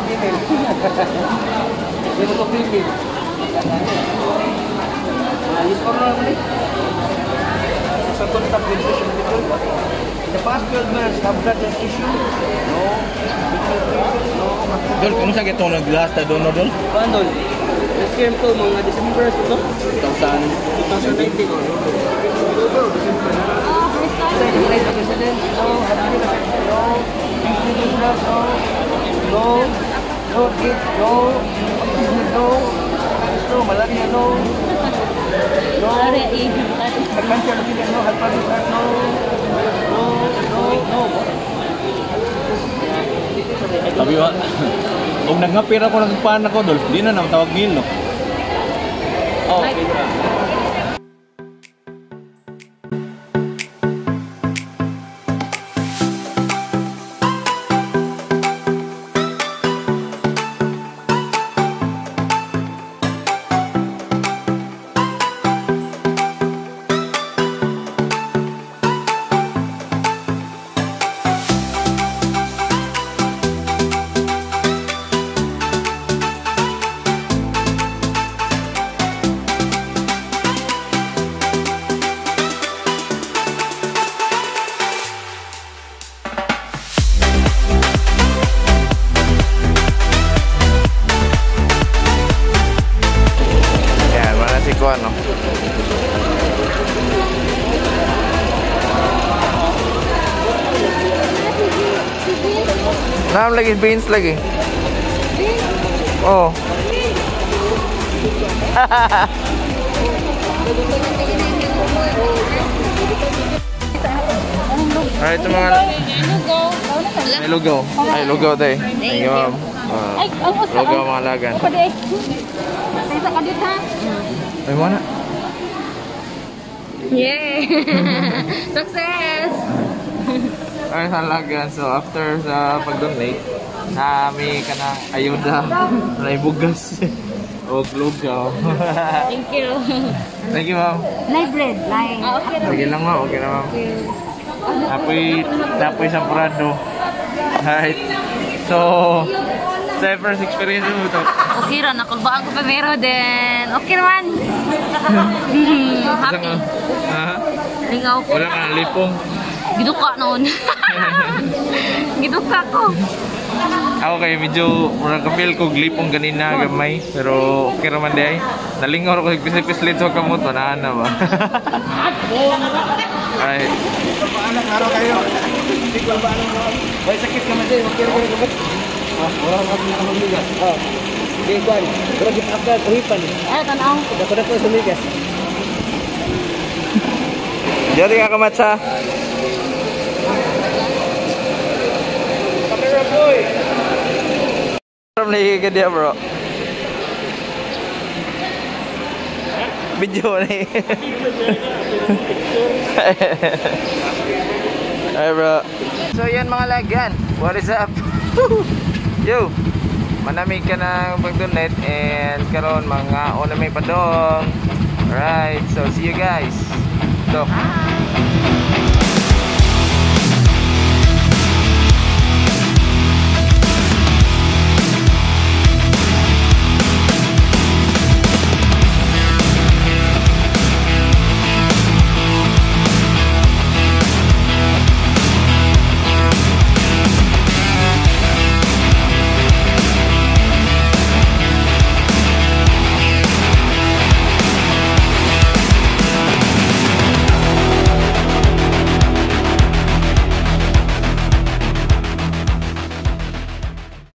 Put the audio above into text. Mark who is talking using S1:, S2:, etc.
S1: Female. Hindi mo ko female. Yes or no naman eh. Sa contact with patient people. In the past 12 months, have blood issue? No. No.
S2: Dol, kumusta gitong nag-last ta doon no, Dol?
S1: Kuan, Dol? Last year to, mga December ito.
S2: 2000.
S1: 2019. October, December.
S3: Oh, first time.
S1: Sa right president? No. Happy No. No. No. No. Eat. No. No. No. Malaria. No. No.
S3: Malaria eh.
S1: Cancer. No. Hepatitis. No. No. No. No.
S2: Sabi ba, kung nagngapira ko nagpaan ako, Dol, di na naman tawag meal, no?
S1: Oh, okay.
S4: Yan, wala si Kuan, no? Naam lagi beans lagi. Oh. Alright, ito mga
S3: Lugaw.
S4: May lugaw. Ay, lugaw tayo. Thank you, ma'am. Ah,
S3: Ay, ang usa.
S4: Lugaw mga lagan.
S3: Ako di. Sa kadit ha.
S4: Ay, mana?
S3: Yay! Success!
S4: Ay, sa lagan. So, after sa pag-donate, nami ka ng ayuda. Na bugas. O lugaw.
S3: Thank you.
S4: Thank you, ma'am.
S3: Live bread. Live. Ah, okay.
S4: Sige lang, ma'am. Okay na, ma'am. Napoy, napoy sa Prado. Alright. So, sa first experience mo ito.
S3: Okay ra, nakulbaan ko primero then okay naman. Happy.
S4: Ha?
S3: Lingaw ko.
S4: Wala ka ng lipong.
S3: Giduka noon. Giduka ko.
S4: Ako kay medyo murag ka-feel ko glipong ganina gamay pero okay ra man di ay. Nalingaw ko pislit-pislit sa kamot wala na ba. Alright.
S1: Paanak araw kayo. Hindi ko ba ano. May sakit ka man din, okay ra ka ba? Ah, wala ka na mamigas. Ah. Di kwan. Pero git after uhipan.
S3: Ay, tanaw.
S1: Dako dako sumigas.
S4: Diyan ka kamatsa.
S1: Camera boy.
S4: From lagi ka diya, bro. Video ni. Alright, bro. So yan mga lagan. What is up? Yo. Manamig ka ng pag-donate and karon mga una may padong. Alright, so see you guys. So.
S3: Bye!